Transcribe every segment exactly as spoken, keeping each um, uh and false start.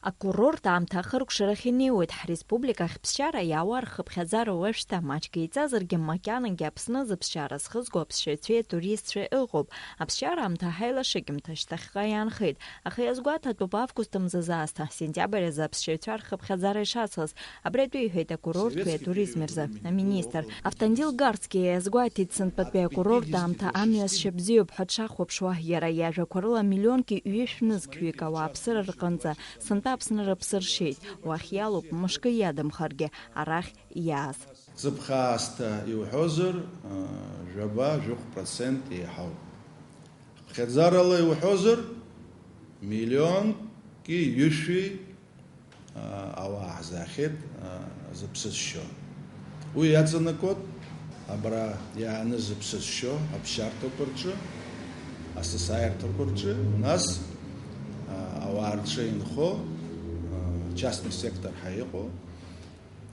Акурорт аамҭа ахыркәшарахь инеиуеит. Ҳреспубликахь ԥсшьара иаауа рхыԥхьаӡара уажәшьҭа маҷк еиҵазаргьы, макьанагьы Аԥсны зыԥсшьара зхызго аԥсшьаҩцәеи атуристцәеи ыҟоуп. Аԥсшьара аамҭа ҳаилашыкьымҭа шьҭахьҟа иаанхеит. Аха иазгәаҭатәуп август мзазы аасҭа, сентиабр азы аԥсшьаҩцәа рхыԥхьаӡара ишацлаз. Абри атәы иҳәеит акурорттәи атуризми рзы аминистр. Автандил Гарцкиа иазгәаҭеит, сынтәатәи акурорт аамҭа амҩасшьа бзиоуп ҳәа дшахәаԥшуа, иара иажәақәа рыла миллионки ҩышә нызқьҩык ауааԥсыра рҟынӡа сынтәа Аԥсны рыԥсы ршеит, уахь иалоуп, мышкы иадамхаргьы, арахь иааз. Зыԥхаасҭа иуҳәозар, жәаба-жәохә процент еиҳауп. Ҳԥхьаӡарала иуҳәозар, миллионки ҩышәи, а, ауаа ҳзаахьеит, а, зыԥсы зшьо. Уи иаҵанакуеит абра иааны зыԥсы зшьо аԥсшьарҭақәа рҿы, асасааирҭақәа рҿы, нас, а, ауаа рҿы инхо, а, частный сектор ҳәа иҟоу.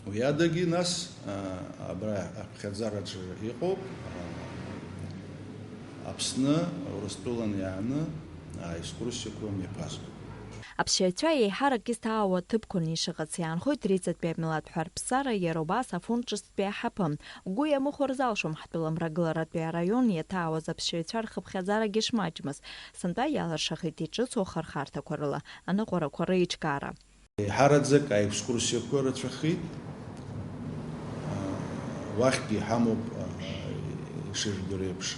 Уи адагьы нас, а, абра аԥхьаӡараҿы иҟоуп, а, Аԥсны Урыстәылан иааны аекскурсиақәа мҩаԥазго. Аԥсшьаҩцәа еиҳарак изҭаауа ҭыԥқәаны ишыҟац иаанхоит Риҵатәи амилаҭ ҳәарԥсара, иара убас Афон ҿыцтәи аҳаԥы. Угәы иамыхәар залшом, ҳтәыла мрагыларатәи араион иаҭаауаз аԥсшьаҩцәа рхыԥхьаӡарагьы шмаҷмыз. Сынтәа иалыршахеит иҿыцу ахырхарҭақәа рыла аныҟәарақәа реиҿкаара. Еиҳараӡак аекскурсиақәа рацәахеит. Уахьгьы иҳамоуп, ишыжәдыруа еиԥш,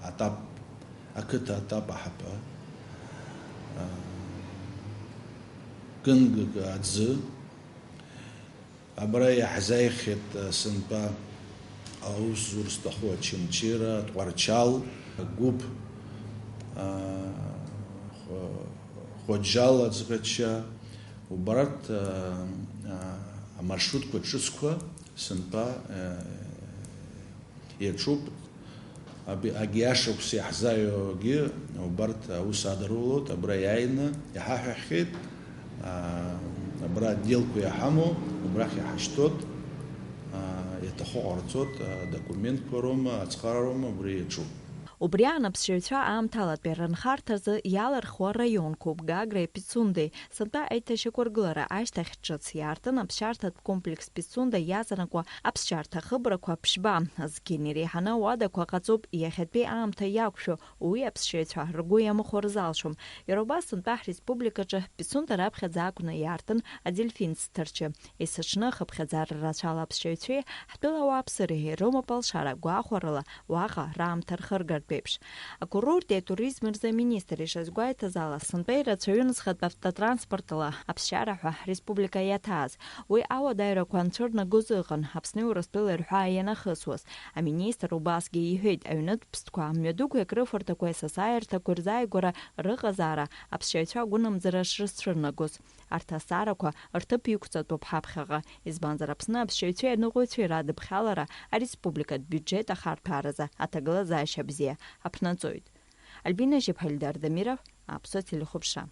атап, ақыҭа атап аҳаԥы, кынгак аӡы. Абра иаҳзааихьеит, а, сынтәа аус зур зҭаху Очамчыра, Тҟәарчал, Гәыԥ, а, Хәа-, Хәаџьал аӡӷача, убарҭ, а, а, амаршрутқәа ҿыцқәа сынтәа, а, иаҿуп. Аб-, агьиашықәс иаҳзааиуагьы убарҭ аус адырулоит, абра иааины иҳаҳәахьеит, аа, абра отделқәа иаҳамоу, убрахь иҳашьҭоит, аа, иаҭаху ҟарҵоит, аа, документқәа роума, ацхыраароума, убри иаҿуп. Убри аан аԥсшьаҩцәа аамҭалатәи рынхарҭазы иалырхуа раионқәоуп Гагреи Пицундеи. Сынтәа аиҭашьақәыргылара ашьҭахь ҿыц иаартын аԥсшьарҭатә комплекс Пицунда иаҵанакуа аԥсшьарҭа хыбрақәа ԥшьба. Зқьи иреиҳаны ауадақәа ҟаҵоуп, иахьатәи аамҭа иақәшәо, уи аԥсшьаҩцәа ргәы иамыхәо рзалшом. Иара убас сынтәа ҳреспубликаҿы Пицунда раԥхьаӡа акәны иаартын адельфин цҭырчы. Есыҽны ахыԥхьаӡара рацәала аԥсшьаҩцәеи ҳтәыла ауааԥсыреи рымоуп алшара гәахәарыла уаҟа раамҭа рхыргартә еиԥш. Акурорти атуризми рзы аминистр ишазгәеиҭаз ала, сынтәа ирацәаҩын зхатә автотранспортла аԥсшьара ҳәа ҳреспублика иаҭааз. Уи ауадаҩрақәа анцәырнагоз ыҟан, Аԥсни Урыстәылеи рҳәаа ианахысуаз. Аминистр убасгьы иҳәеит, аҩнытә ԥстәқәа мҩадуқәеи акрыфарҭақәеи асасааирҭақәеи рзааигәара рыҟазаара аԥсшьаҩцәа агәынамӡара шрызцәырнагоз. Арҭ азҵаарақәа рҭыԥ иқәҵатәуп ҳаԥхьаҟа, избанзар Аԥсны аԥсшьаҩцәеи аныҟәаҩцәеи радыԥхьалара ареспубликатә биуџьет ахарҭәааразы аҭагылазаашьа бзиа аԥнаҵоит. Альбина Жьеԥҳа, Ильдар Дамиров, Аԥсуа телехәаԥшра.